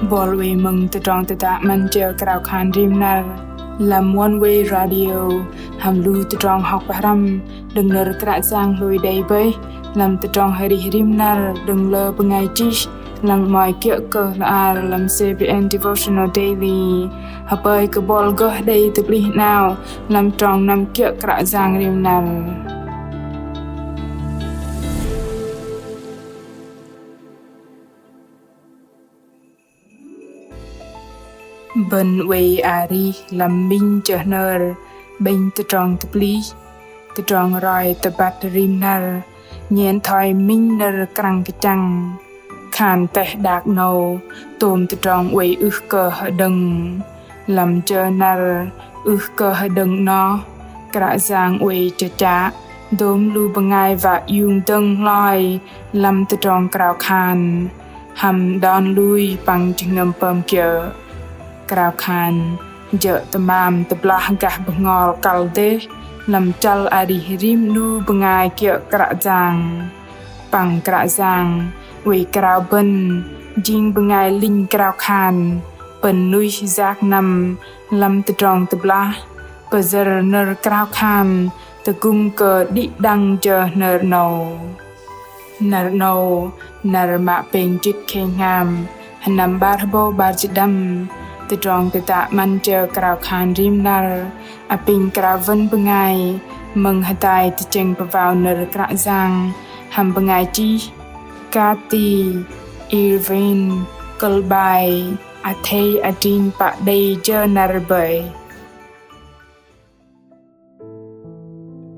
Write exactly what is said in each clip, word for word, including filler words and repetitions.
Bol wei mơ̆ng tơdrong tơdă 'Măn Jơ Krao Khan Rim Năr lăm One Way Radio hăm lu tơdrong hŏk pơhrăm đơ̆ng nơ̆r Kră Yang hlôi đei bơih lăm tơdrong arih rim năr đơ̆ng lơ bơngai chih lăng 'mơ̆i kiơ̆ kơ hla ar lăm C B N Devotional Daily. Hơpơi kơ bol gơh đei tơplih 'nao lăm trong năm kiơ̆ Kră Yang rim năr. Bơ̆n oei arih lăm minh jơ hnơr 'bĕnh tơdrong tơplih, tơdrong roi tơbăt rim năr, nhen thoi minh nơ̆r krăng kơchăng. Khan teh đak 'nâu tôm tơdrong oei ưh kơ hơđơ̆ng. Lăm jơ năr ưh kơ hơđơ̆ng 'noh, Kră Yang oei chă chă dôm lu bơngai wă iung dơ̆ng hloi lăm tơdrong krao khan hăm đon lui păng jơhngơ̆m pơm kiơ̆. Krao khan jơ̆ tơmam tơblah gah bơhngol kăl dêh lăm chăl arih rim 'nu bơngai kiơ̆ Kră Yang. Păng Kră Yang oei krao bơ̆n jing bơngai linh krao khan pơ̆n nuih yak năm lăm tơdrong tơblah, pơyơ̆r nơ̆r krao khan tơgŭm kơ đĭ đăng jơ hnơr 'nâu. Năr 'nâu, năr mă pêng jĭt khei hngam, sơnăm 'bar hơbâu 'bar jĭt đăm, tơdrong tơdă 'Măn Jơ Krao Khan Rim Năr apinh krao wơ̆n bơngai mơ̆ng hơdai tơchĕng pơwao nơ̆r Kră Yang hăm bơngai chih Kathy Irvin, kơ̆l bai: Athei adrin pă đei jơ năr bơih.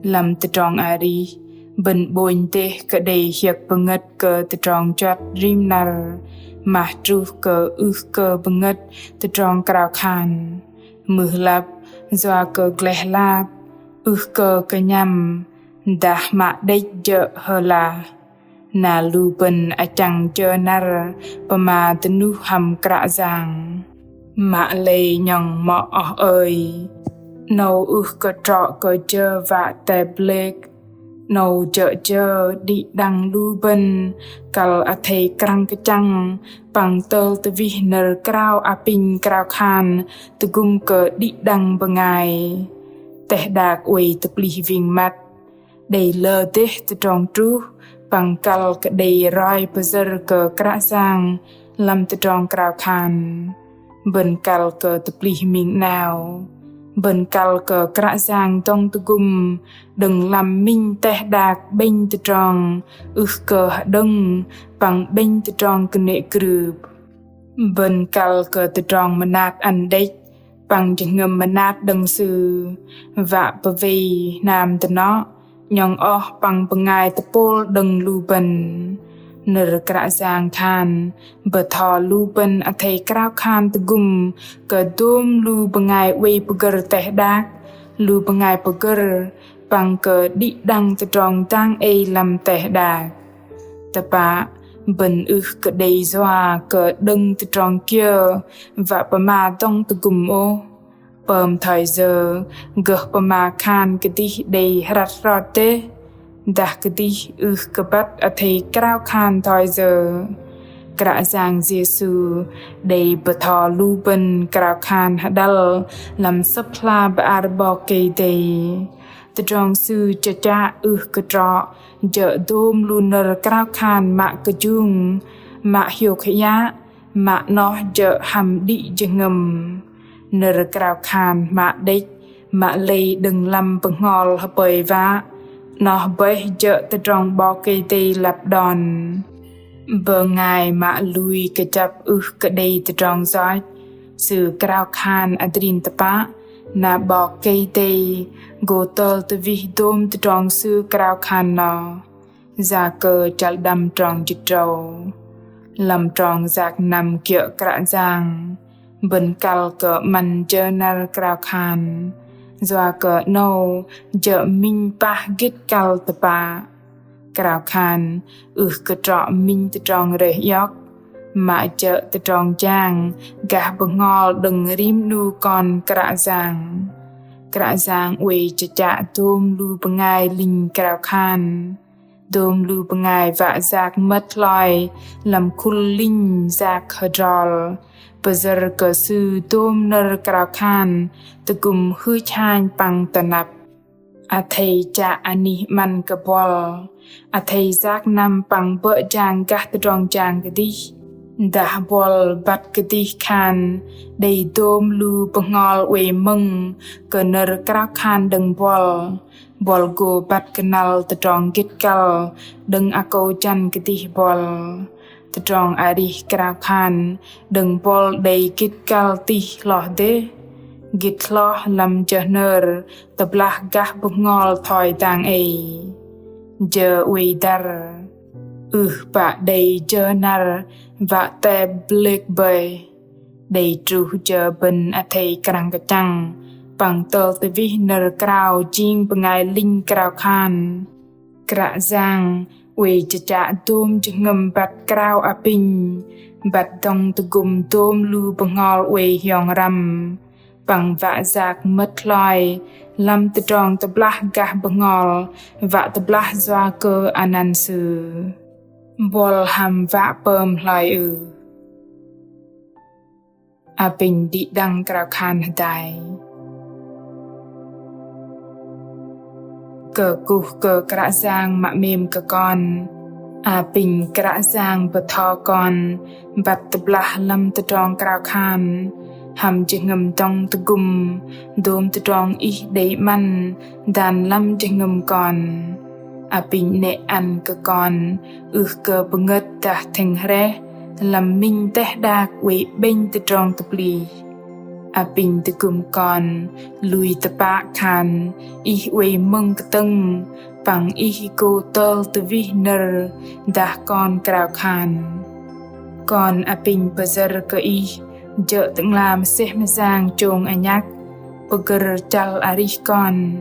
Lăm tơdrong arih, bơ̆n 'bônh dêh kơ đei hiơ̆k pơngơ̆t kơ tơdrong juăt rim năr, mah truh kơ ưh kơ pơngơ̆t tơdrong krao khan. Mưh lăp, yua kơ gleh lap, ưh kơ kơnhăm, dah mă đĕch jơ̆ hơlah. Na lu bơ̆n achăng jơ năr pơma dơnuh hăm Kră Yang. Mă lei 'nhŏng mŏ oh ơi. 'Nâu ưh kơ trŏ kơ jơ wă tep lek. 'Nâu jơ̆ jơ đĭ đăng lu bơ̆n kăl athei krăng kơchăng păng tơl tơwih nơ̆r krao apinh krao khan tơgŭm kơ đĭ đăng bơngai. Teh đak oei tơplih wing măt. Đei lơ dêh tơdrong truh, păng kăl kơ đei roi pơyơ̆r kơ Kră Yang lăm tơdrong krao khan. Bơ̆n kăl kơ tơplih ming 'nao. Bơ̆n kăl kơ Kră Yang dŏng tơgŭm, đơ̆ng lăm minh teh đak 'bĕnh tơdrong ưh kơ hơđơ̆ng, păng 'bĕnh tơdrong kơnê̆ krưp. Bơ̆n kăl kơ tơdrong mơnat ăn đĕch, păng jơhngơ̆m mơnat đơ̆ng Sư, wă pơwei hnam dơnŏ, 'nhŏng oh păng bơngai tơpôl đơ̆ng lu bơ̆n. Nơ̆r Kră Yang khan, bơtho lu bơ̆n athei krao khan tơgŭm kơ dôm lu bơngai oei pơgơ̆r teh đak, lu bơngai pơgơ̆r, păng kơ đĭ đăng tơdrong dang ei lăm teh đak. Tơpă, bơ̆n ưh kơ đei yua kơ đơ̆ng tơdrong kiơ wă pơma dŏng tơgŭm ôh. Pơm thoi yơ, gơh pơma khan kơdih đei hrăt hrot dêh, dah kơdih ưh kơ băt athei krao khan thoi yơ. Kră Yang Yêsu đei bơtho lu bơ̆n krao khan hơđăl lăm Sơ̆p hla bơar 'Bok Kei-Dei. Tơdrong Sư chă chă ưh kơ trŏ, jơ̆ dôm lu nơ̆r krao khan mă kơjung, mă hiôk hơiă, mă 'noh jơ̆ hăm đĭ jơhngơ̆m. Nơ̆r krao khan mă đĕch, mă lei đơ̆ng lăm bơhngol hơpơi wă, 'noh bơih jơ̆ tơdrong 'Bok Kei-Dei lăp đon. Bơngai mă lui kơjăp ưh kơ đei tơdrong yoch, sư krao khan adrin tơpă, na 'Bok Kei-Dei gô tơl tơwih dôm tơdrong sư krao khan noh. Yakơ chăl đăm trong jĭt tơdrâu. Lăm trong yak năm kiơ̆ Kră Yang, bơ̆n kăl kơ 'măn jơ năr krao khan. Yua kơ 'nâu jơ̆ minh pah gĭt kăl tơpă. Krao khan ưh kơ trŏ minh tơdrong rơih iŏk, mă jơ̆ tơdrong jang gah bơhngol đơ̆ng rim 'nu kon Kră Yang. Kră Yang oei chă chă dôm lu bơngai linh krao khan. Dôm lu bơngai wă yak mơ̆t hloi lăm khul linh yak hơdrol, pơyơ̆r kơ sư dôm nơ̆r krao khan tơgŭm hưch hanh păng tơnăp. Athei chă anih 'măn kơ buăl, athei yak năm păng bơ̆ jang gah tơdrong jang kơdih. Dah buăl băt kơdih khan đei dôm lu bơhngol oei mơ̆ng kơ nơ̆r krao khan đơ̆ng buăl, buăl gô băt kơnăl tơdrong gĭt kăl đơ̆ng akâu jăn kơdih buăl. Tơdrong arih krao khan đơ̆ng buăl đei gĭt kăl tih hloh dêh. Gĭt hloh lăm jơ hnơr tơblah gah bơhngol thoi dang ei. Jơ oei dăr, ưh pă đei jơ năr wă tep blek bơih. Đei truh jơ bơ̆n athei krang kơchăng păng tơl tơwih nơ̆r krao jing bơngai linh krao khan. Kră Yang oei chơchă dôm jơhngơ̆m băt krao apinh, băt dŏng tơgŭm dôm lu bơhngol oei hiong răm, păng wă yak mơ̆t hloi lăm tơdrong tơblah gah bơhngol wă tơblah yua kơ anăn Sư. Buăl hăm wă pơm hloi ưh? Apinh đĭ đăng krao khan hơdai. Kơkuh kơ Kră Yang mă 'mêm kơ kon. Apinh Kră Yang bơtho kon băt tơblah lăm tơdrong krao khan hăm jơhngơ̆m dŏng tơgŭm dôm tơdrong Ih đei 'măn dan lăm jơhngơ̆m kon. Apinh 'nĕ ăn kơ kon ưh kơ pơngơ̆t dah thĕng hrĕh lăm minh teh đak oei 'bĕnh tơdrong tơplih. Apinh tơgŭm kon lui tơpă khan Ih oei mơ̆ng kơtơ̆ng păng Ih gô tơl tơwih nơ̆r dah kon krao khan. Kon apinh pơyơ̆r kơ Ih jơ̆ Tơ'ngla mơsêh mơyang chông anhăk, pơgơ̆r chăl arih kon.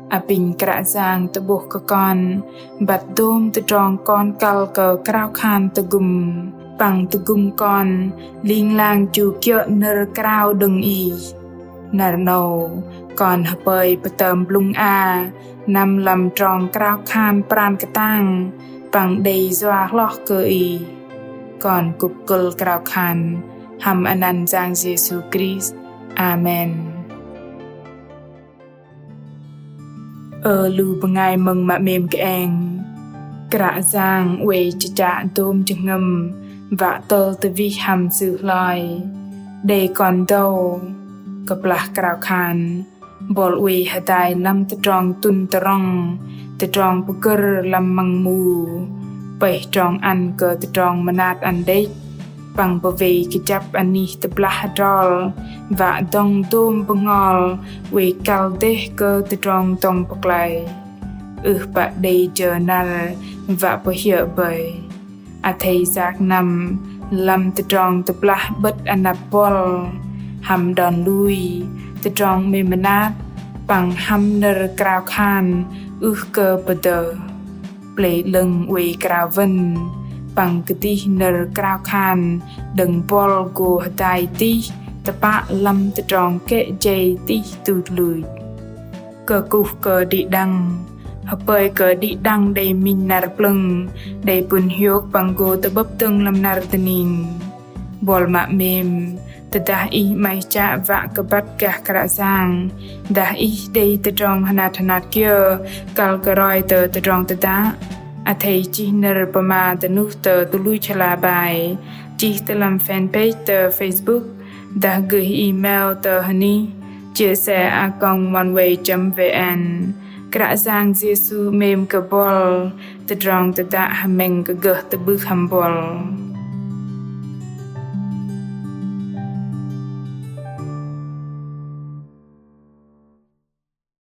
Apinh Kră Yang tơ'bôh kơ kon băt dôm tơdrong kon kăl kơ krao khan tơgŭm, păng tơgŭm kon ling lang chu kiơ̆ nơ̆r krao đơ̆ng Ih. Năr 'nâu kon hơpơi pơtơm blŭng a năm lăm trong krao khan pran kơtang păng đei yua hloh kơ Ih. Kon kŭp kơ̆l krao khan hăm anăn Yang Yêsu Krist. Amen. Ơ lu bơngai mơ̆ng mă 'mêm kơeng. Kră Yang oei chơchă dôm jơhngơ̆m wă tơl tơwih hăm Sư hloi. Đei kon dâu kơplah krao khan, buăl oei hơdai lăm tơdrong tŭn tơrŏng, tơdrong pơgơ̆r lăm măng mu, pơih trong ăn kơ tơdrong mơnat ăn đĕch, păng pơwei kơjăp anih tơblah hơdrol, wă dŏng dôm bơhngol oei kăl dêh kơ tơdrong dŏng pơklaih. Ưh pă đei jơ năr wă pơhiơ̆ bơih. Athei yak năm lăm tơdrong tơblah 'bơ̆t anăp buăl, hăm đon lui, tơdrong 'mêm mơnat, păng hăm nơ̆r krao khan ưh kơ pơdơh. Pơlei 'lơ̆ng oei krao wơ̆n, păng kơdih nơ̆r krao khan đơ̆ng buăl gô hơdai tih tơpă lăm tơdrong kĕ jei tih tuch luch. Kơkuh kơ đĭ đăng. Hơpơi kơ đĭ đăng đei minh năr plơ̆ng, đei pŭn hiôk păng gô tơ'bơ̆p dơ̆ng lăm năr dơning. Buăl mă 'mêm, tơdah ih 'maih chă wă kơ băt gah Kră Yang, dah ih đei tơdrong hơnat hơnat kiơ kăl kơ roi tơ tơdrong tơdă, athei chih nơ̆r pơma dơnuh tơ tơluch hla bơar, chih tơ lăm fanpage tơ Facebook, dah gơih email tơ hơnih chia sẻ a còng oneway chấm vn. Kră Yang Yêsu 'mêm kơ buăl, tơdrong tơdă hơmĕng kơ gơh tơ'bưh hăm buăl.